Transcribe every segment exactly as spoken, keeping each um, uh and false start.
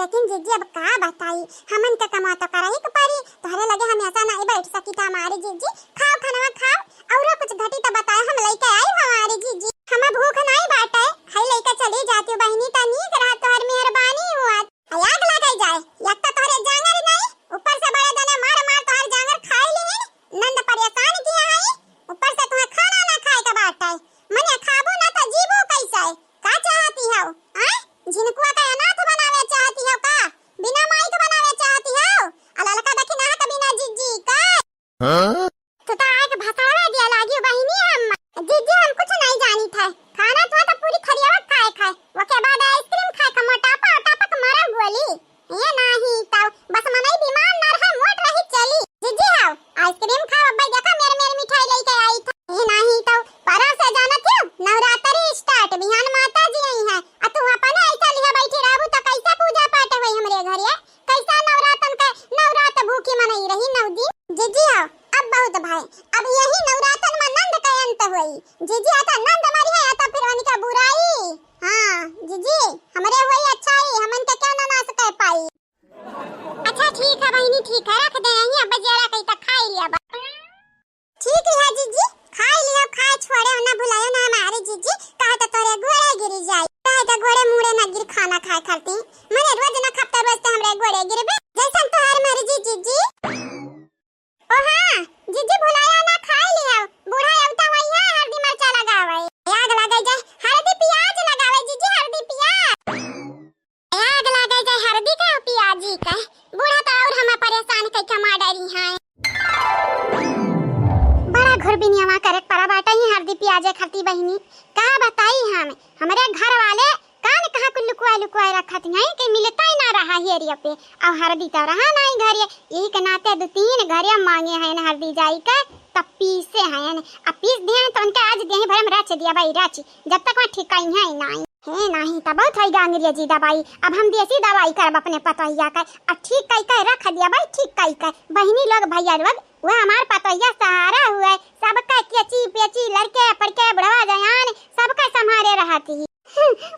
लेकिन जीजी अब का बताई, हमन के कमा तो करही के परी, तोहरे लगे हमेशा नहीं बैठ सकी था हमारी जीजी। खाओ खनवा खाओ, औरो कुछ घटी तो बताओ, हम लइके आई हमारी जीजी। हम भूख नहीं बाटे, हई लइके चली जाती हूँ बहिनी, त नीक रहा, तोहर मेहरबानी हुआ। हई आग लगाई जाए, एक तो तोहरे जांगर नहीं, ऊपर से बड़े जने मार मार तोहर जांगर खाई लिहिन, नंद परेशान किया है, ऊपर से तुम्हें खाना ना खाए के बाटे। मने खाबू ना तो जीबू कैसे? का चाहती हो? आय? झिनकुआ का अनाथ बनावे चाहती हो का? बिना माई के बनावे चाहती हो? आ ललका दखिनहा के बिना जीजी का? हाँ? तू तो आए के भसड़वा दिया लागी बहिनी हम। जीजी हम कुछ नहीं जानी थे। खाना तो, तो पूरी थरियावा खाए खाए। ओके बाद आइसक्रीम खाए का मोटापा, मोटापा के मरा गोली। ये नाही तौ, बस मनई बीमार न रहे, मोट रही चली। जीजी हाउ, आइसक्रीम खाओ, अब्बा देखा मेर मेर मिठाई लेके आई था। ये नाही तौ, परसों से जानत हो, नवरात्रि start, बिहान माता जी आई हैं। आ तू अपने ऐसा लिहा बैठी रहबू तो कैसे पूजा पाठ होई हमरे घरे? कैसा नवरातन का, नवरात भूखी मनई रही नौ दिन? जीजी हाउ, अब बहुत भाई, अब यही नवरातन में नंद का अंत होई। जीजी आता नंद मरी है, आता फिर उनका बुराई। हाँ, जीजी, हमरे होई अच्छाई, हमन के क्यों ना नाश कर पाई। अच्छा ठीक है बहिनी, ठीक है, रख दे यहीं, अब बजिया रख, ई त खाई लिया बा। ठीक है जीजी, खाई लियो, खाए छोड़े ना भुलायो ना हमारे जीजी, कहे तो तोरे गोड़े गिरी जाई, कहे तो गोड़े मुड़े ना गिर खाना खाए खाती, मने रोज ना खपता रोज तो हमरे गोड़े गिरबे, जैसन तोहार मर्जी जीजी। ओ हाँ, जीजी भुलाया ना खाई लियो, बूढ़ा अवता वही है हरदी मरचा लगावे। आग लगे जाए हरदी प्याज लगावे जीजी, हरदी प्याज। आग लगे जाए हरदी के पियाजी के, बूढ़ा तो और हमें परेशान कई के मार डरी हैं। बड़ा घुरबिनियावा करे पड़ा बाटे ही हरदी पियाजे खाती बहिनी, का बताई हम, हमरे घर वाले कान कहाँ कुल लुकवाए लुकवाए रखत हैं कि मिलता ही ना रहा हेरिया पे, और हरदी तो रहा ना ही घरे, यही के नाते दो तीन घरे मांगे हैं हरदी जाई के, तब पीसे हैं, अब पीस दिए हैं तो उनके आज दिए भरम रच दिया भाई रच, जब तक वहाँ ठिकाई है ही नहीं। हे नाही, तब बहुत होई अंग्रेजी दवाई। अब हम देसी दवाई करब अपने पतोहिया के। अब ठीक कई के रख दिया भाई, ठीक कई के। बहिनी लोग, भैया लोग, वह हमार पतोहिया सहारा हुए। सबका केची पेची, लड़के फड़के, बुढ़वा जयान, सबका संभारे रहती।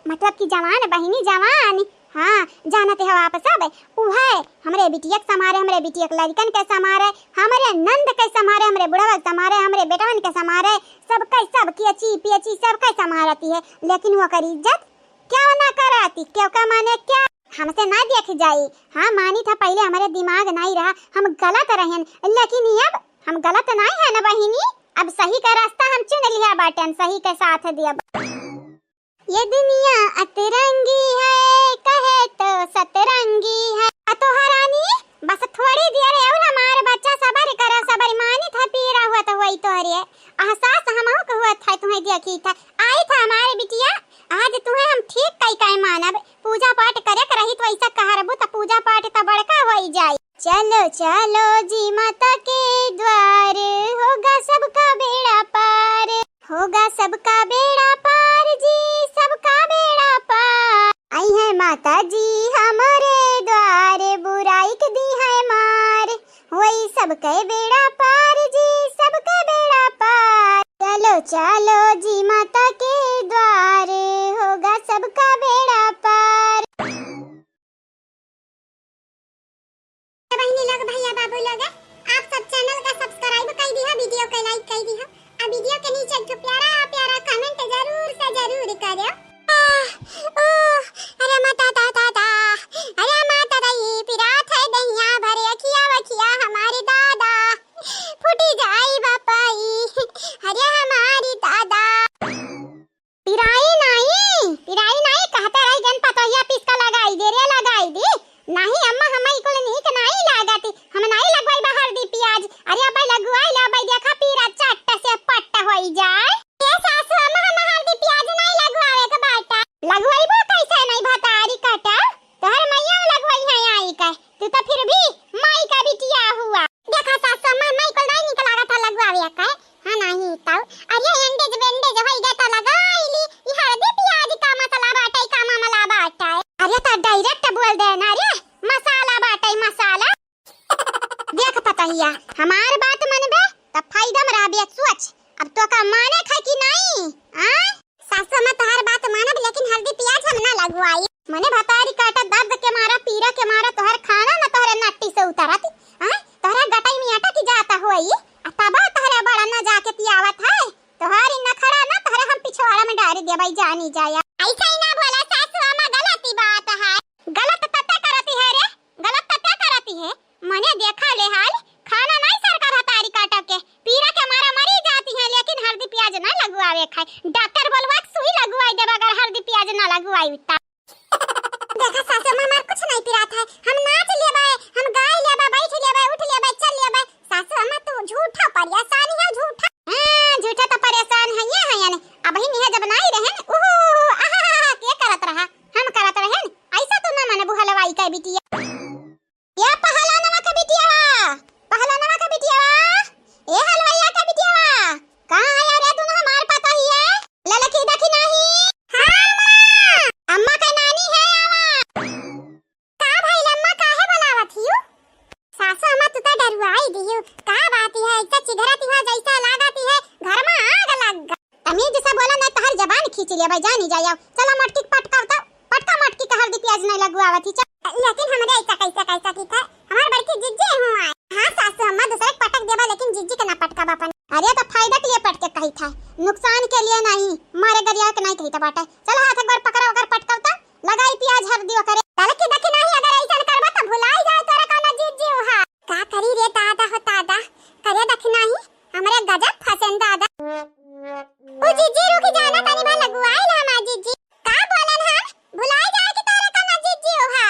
मतलब कि जवान बहिनी जवान। हाँ, जानते हो आप सब, उहे हमरे बिटिया के संभारे, हमरे बिटिया के लड़कन के संभारे, हमरे नंद के संभारे, हमरे बुढ़वा के संभारे, हमरे बेटवन के संभारे, सबके सब केची पेची सबके संभारती है, लेकिन ओकर इज्जत क्यों ना कराती, क्यों का माने क्या? हमसे ना देख जाई। हाँ, मानी था पहले हमरे दिमाग नहीं रहा, हम गलत रहन, लेकिन अब हम गलत नहीं है ना बहिनी, अब सही का रास्ता हम चुन लिया बाटन, सही के साथ दिया। ये दुनिया अतरंगी है, कहे तो सतरंगी है। आ तोहरानी, बस थोड़ी देर और हमार बच्चा सबर करा, सबर मानी था, पीरा हुआ तो वही तोहरे एहसास हमहू के हुआ था, तुम्हें देखी था, आई था हमारे बिटिया, आज तुम्हें हम ठीक कई कई मानब, पूजा पाठ करे के रही तो ऐसा कहरबू तो पूजा पाठ तो बड़का होई जाई। चलो चलो जी माता के द्वार, होगा सबका बेड़ा पार। होगा सबका बेड़ा पार जी, सबका बेड़ा पार। आई है माता जी हमरे द्वार, बुराई के दी है मार। होई सबके बेड़ा पार जी, सबके बेड़ा पार। चलो चलो जी माता के द्वार, होगा सबका बेड़ा पार। बहिनी लोग, भैया बाबू लोग, आप सब channel का subscribe कर दिया, video के like कर दिया, और video के नीचे एक ठो प्यारा प्यारा comment जरूर से जरूर करो। आह, ओह, अरे माता दा दा दा, अरे माता दा, ई पिरात है दहिया भरे अखिया वखिया हमारे दादा, फूटी जाई बापाई, अरे हमारी दादा। पिराई नाई, पिराई नाई, कहते रही जन पतोहिया पीस का लगाई दे रे, लगाई दी। नाही अम्मा, हमें कुल नीक नाही लागत, हम नाही लगवाई बा हरदी पियाज। अरे अबे लगवाई ले, अबे देखा पीरा चट्ट से पट्ट होई जाए। ए सासू अम्मा, हम हरदी पियाज नाही लगवावे के बाटा। लगवाई बो कैसे नाही भतारी काटा? तोहर मैया लगवाई है आई के, तू तो फिर भी माई का बिटिया हुआ। देखा सासू अम्मा, माई को नाही निक लागत है लगवावे के। हाँ, नाही तो। अरे एंडेज बेंडेज होई गया तो लगाई ली। ई हरदी पियाज का मसाला बाटे, का मामला बाटे? अरे तो direct बोल दे ना रे, मसाला बाटे, मसाला। देख पतोहिया, हमार बात मनबे त फायदा में रहबे, सोच। अब तो का माने खाए कि नाही? आ? सासू अम्मा तोहार बात मानब, लेकिन हरदी पियाज हम ना लगवाई। मने भतारी काटा दर्द के मारा पी पीरा के मारा तोहर खाना ना तोहरे नट्टी से उतरत, हैं? तोहरे गटई में अटक जाता होई, आ तब तोहरे बड़ा ना जाके पियावत है। तोहरी नखरा ना तोहरे हम पिछवाड़ा में डारी देबई, जानी जाया। ऐसा ही ना बोला सासू अम्मा, गलत ही बात है। गलत तते करती है रे, गलत तते करती है। मने देखा ले हाल, खाना नाई सरकार हतारी काटा के, पीरा के मारा मरी जाती है, लेकिन हरदी पियाज ना लगवावे खाए। डॉक्टर बोलवा के सुई लगवाई देबा अगर हरदी पियाज ना लगवाई त। देखा सासू अम्मा, हमार कुछ नहीं पिरात है। हम नाच लेबे, हम गाय लेबे, बैठ लेबे, उठ लेबे, चल लेबे। सासू अम्मा, तू झूठा परेशान है, झूठा। हाँ, झूठा तो परेशान है, ये है यानी। अबही निहा जब नाई रहन, उहू, आहा, के करत रहा, हम करत रहन। ऐसा तू ना मनबू हलवाई का बिटिया। या पहलवानवा का बिटियावा, पहलवानवा का बिटियावा, ए हलवाइया का बिटियावा, कहाँ है रे दुनो हमार पतोहिया? ललकी देखी नाही? हाँ माँ। अम्मा का नानी है आवा। का भइल अम्मा, काहे बोलावत हियो? सासू अम्मा, तू तो डरुआई दियो। का बात है, ऐसा चिघरत हुआ जैसा लागत है घर में आग लग गा। तमीज से बोला ना, तोहर जबान खींच लेबे, जानी जाया। चला मटकी के पटकाव तो, पटका मटकी के हरदी पियाज नहीं लगवावत ही, चल। लेकिन हमरे ऐसा कैसा कैसा की था, हमार बड़की जिज्जी हुआ। हाँ सासू अम्मा, दूसरे के पटक देबा, लेकिन जिज्जी के ना पटकाबा अपन। अरे तो फायदा के लिए पटके कही था, नुकसान के लिए नहीं, मारे गरिया के नहीं कही था बाटे। चला हाथ एक बार पकड़ा, अगर पटकाव तो लगाई पियाज हरदी ओकरे। ललकी देखी नाही, अगर ऐसन करबा तो भुलाई जाए तोरा कौनो जिज्जी हुआ। का करी रे दादा हो दादा, करे देखी नाही, हमरे गजब फसेन दादा। ओ जिज्जी रुकी जाना, तनी भर लगुआई ना हमार जिज्जी। का बोलन हम? भुलाई जाए कि तोरे कौनो जिज्जी हो है।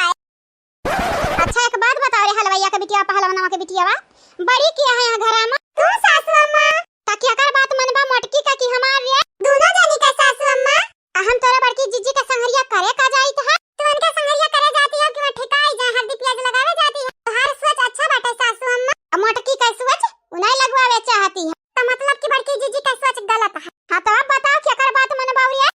अच्छा एक बात बताओ रे हलवैया के बिटिया, पहलवनवा के बिटियावा, बड़ी किया है यहाँ घरा में? तू सासू अम्मा। ता केकर बात मनबा मोटकी का कि हमार रे? दोनों जनी का सासू अम्मा। आ हम तोरा बड़की जिज्जी के संगरिया करे का जाइत है? तू उनके संगरिया करे जाती हो कि वहाँ ठिकाई जा हरदी पियाज लगावे जाती हो? तोहार सोच अच्छा बाटे सासू अम्मा। आ मोटकी का सोच उनाई लगवावे चाहती है। तो मतलब कि बड़की जिज्जी का सोच गलत है। हाँ तो अब बताओ केकर बात मनबाऊ रे?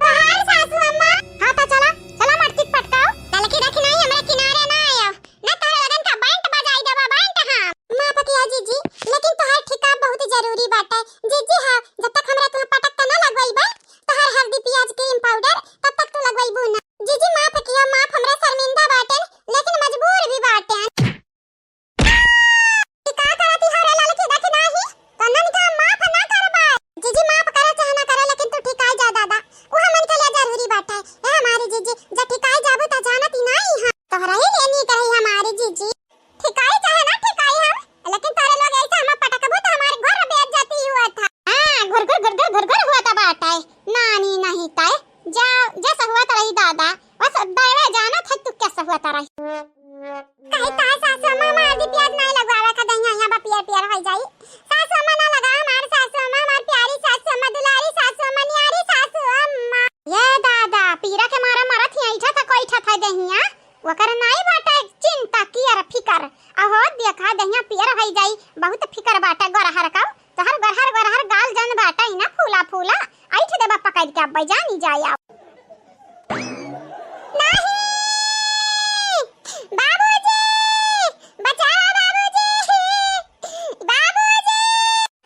तोहार सासू अम्मा। हाँ तो चला, चला मटकी पटकाओ। ललकी देखी नाही हमरे किनारे ना आयो। ना तोहरे लगन का बैंड बजाई देबा, बैंड हम। माफ किया जिज्जी, लेकिन तोहार ठिका बहुत जरूरी बाटे। जिज्जी हाँ, जब तक हमरा तुहाँ पटक के ना लगवाई बा, तोहार हरदी पियाज क्रीम पाउडर, तब तक तू लगवाई बू ना। जिज्जी माफ किया, माफ, हमरा शर्मिंदा बाटेन, लेकिन मजबूर भी बाटेन। ई का करती हो रे ललकी, देखी नाही? कन्नन का माफ ना करबा। जिज्जी माफ करे चाहे ना करे, लेकिन तू ठिकाई जा दादा। उ हमन के लिए जरूरी बाटे। ए हमारी जिज्जी, जब ठिकाई जाबू त जानत ही नाही है। तोहरा ही लिए नीक रही हमारी जिज्जी। ठिकाई चाहे ना ठिकाई हम, लेकिन तोरे लोग ऐसे हम पटकबू त हमार घर बेइज्जती हुआ था। हाँ, घुर घुर घुर घुर घुर घुर हुआ था बाटे। नानी नहीं ताए। जा, जा सहुआ त रही दादा। बस दैवा जानत है तू कैसे हुआ त रही। कही ताए सासू अम्मा, हमार भी पियाज नहीं लगवावे का दहिया, यहाँ बा पियर पियर हो जाई। सासू अम्मा ना लगा हमार, सासू अम्मा, हमार प्यारी सासू अम्मा, दुलारी सासू अम्मा, न्यारी सासू अम्मा। ये दादा, पीरा के मारा मरत ही ऐठा था कोई ठा था दहिया, वकर नाई बाटे चिंता कियर फिकर। अहो देखा दहिया पियर हो जाई, बहुत फिकर बाटे गोरहर का। तोहर गोरहर गोरहर गाल जन बाटे ना फूला फूला, ऐठ देबा पकड़ के अब्बे जानी जाए आप। नहीं! बाबूजी! बचाओ बाबूजी! बाबूजी!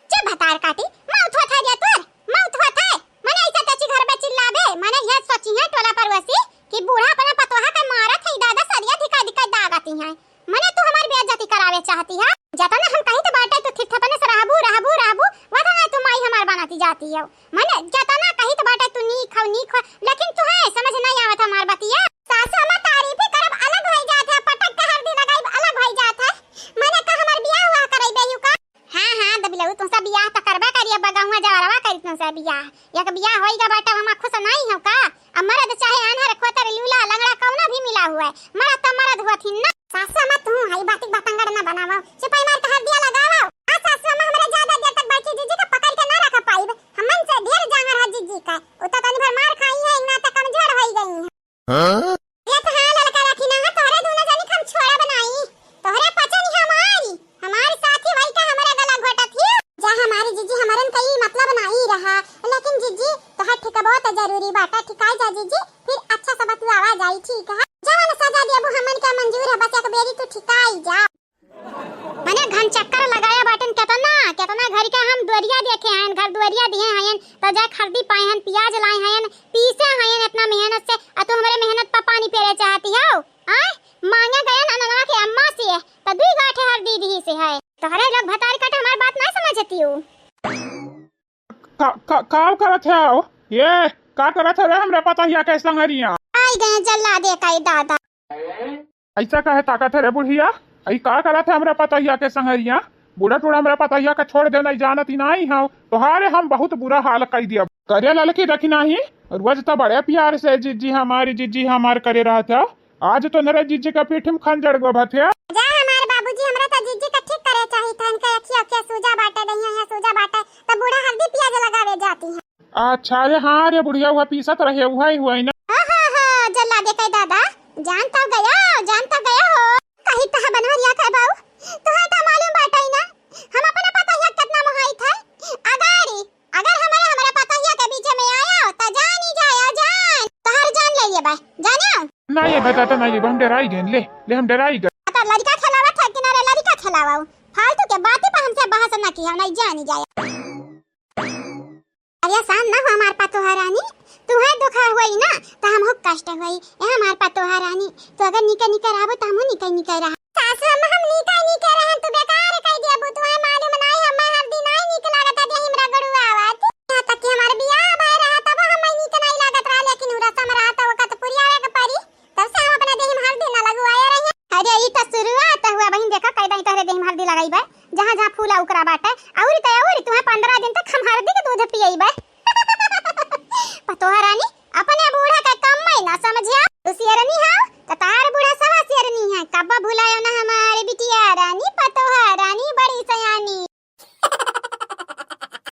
चुप भतार काटी, मौत होत है रे तोर, मौत होत है। मने ऐसे तची घर में चिल्लाबे, मने ये सोची है टोला पड़ोसी कि बूढ़ा अपने पतोहा के मारत है, दादा सरिया धिका धिका दागती है। मने तू हमार बेइज्जती करावे चाहती है? जतना हम कहित बाटे तू थिरथपने से रहबू, रहबू, रहबू, वतना तू माई हमार बनाती जाती है। मने जतना कहित बाटे तू नीक हो, नीक हो, लेकिन तुहे समझ नहीं आवत हमार बतिया। सासू अम्मा तारीफी करब अलग होई जात है, पटक के हरदी लगाइब अलग होई जात है। मने का हमार बियाह हुआ करई बेहू का? हाँ, हाँ, दबिलऊ तुमसे बियाह तो करबे करिए, बगहुआ जवरवा करी तुमसे बियाह। एक बियाह होई गा बाटे, हम खुश नहीं हो का? अब मर्द चाहे आन्हर, खोतर, लूला, लंगड़ा कौनो भी मिला हुआ है, मर्द तो मर्द हुआ थी ना। सासू अम्मा तू हई बातिक बतंगड़ ना बनावो, सिपाही मार के हरदिया लगावो। आ सासू अम्मा हमरा ज्यादा देर तक बड़की जिज्जी का पकड़ के ना रख पाइब, हमन से ढेर जांगर है जिज्जी का, उ तो तनी भर मार खाई है, ना तो कमजोर होई गई है। हाँ? ये तो हाँ ललका रखी ना, तोहरे दोनों जनी के हम छोड़ा बनाई, तोहरे पचन ही हमारी। हमार साथी भाई का हमरा गला घोटत ही। जा हमारी जिज्जी, हमरन का ई मतलब नाही रहा, लेकिन जिज्जी तोहार ठिकबो त जरूरी बाटा, ठिकाई जा जिज्जी, फिर अच्छा से बतुआवा जाई, ठीक है? जवन सजा देबू हमन का मंजूर है, बस एक बेरी तू ठिकाई जा। मने घन चक्कर लगाया बाटन, केतना, केतना घर के हम दुआरिया देखे हैं, घर दुआरिया दिए हैं, तो जा खरीदी पाए हैं, पियाज लाए हैं, पीसे हैं इतना मेहनत से, आ तू हमरे मेहनत पर पानी फेरे चाहती हो? का करत है हो? ये का करत है रे हमरा पतोहिया के संगरिया? आई गए जल्लादे कई दादा। ऐसा काहे ताकत है रे बुढ़िया? ई का करत है हमरा पतोहिया के संगरिया? बूढ़ा टूढ़ा हमरा पतोहिया के छोड़ दे, नहीं जानत ही नहीं हौ। तोहारे हम बहुत बुरा हाल कई दिया। करे ललकी देखी नहीं, रोज तो बड़े प्यार से जिज्जी हमारी, जिज्जी हमार करे रहत है। आज तो नरे जिज्जी का पीठ में खंजर गोभत है। जा हमार बाबूजी, हमरा तो जिज्जी का ठीक करे चाहित है। इनके अखिया अखिया सूजा बाटे, दहिया हिया सूजा बाटे, तो बूढ़ा हल्दी पियाज लगावे जाती है। अच्छा रे, हाँ रे बुढ़िया, वह पीसत रहे, वही हुआ ना। हाँ, हाँ, हाँ, जल्लादे कई दादा, जान तो गया, जान तो गया हो। कही तो बनवरिया का बाऊ, तुहे तो मालूम बाटे ही ना, हम अपना पतोहिया कितना मोहाइत है। अगर, अगर हमारे, हमारे पतोहिया के बीच में आया हो, तो जान ही जाया, जान, तोहर जान ले लिए बा, जाने हो? ना ये बता तो, ना ये, हम डराई गए, ले, ले, हम डराई गए। तो लड़का खेलावत है कि ना रे, लड़का खेलावा, फालतू के बातें पर हमसे बहस ना किया, नहीं जान ही जाया। अरे शांत ना हो हमार पतोहा रानी, तुहे दुख होई ना तो हमहू कष्ट होई। ए हमार पतोहा रानी, तू अगर निके निके रहबो तो हमहू निके निके रह। सासु अम्मा हम निके निके रहन, तू बेकार कह देबू, तुहे मालूम नाई हमें हर दिन आई निक लागत है देहिम रगड़ू आवत। यहाँ तक कि हमार बियाह भय रहा तब हमें निक नाई लागत रहा, लेकिन उ रसम रहा तो ओका तो पुरियावे के पड़ी। तब से हम अपने देह में हल्दी ना लगवाए रही। अरे, ई तो शुरुआत हुआ बहिन, देखो, कई दाई तोहरे देह में हल्दी लगाई बे, जहाँ जहाँ फूला उकरा बाटे, अउरी तो अउरी तुम्हें पन्द्रह दिन तक हम हल्दी के दूध पियई बे।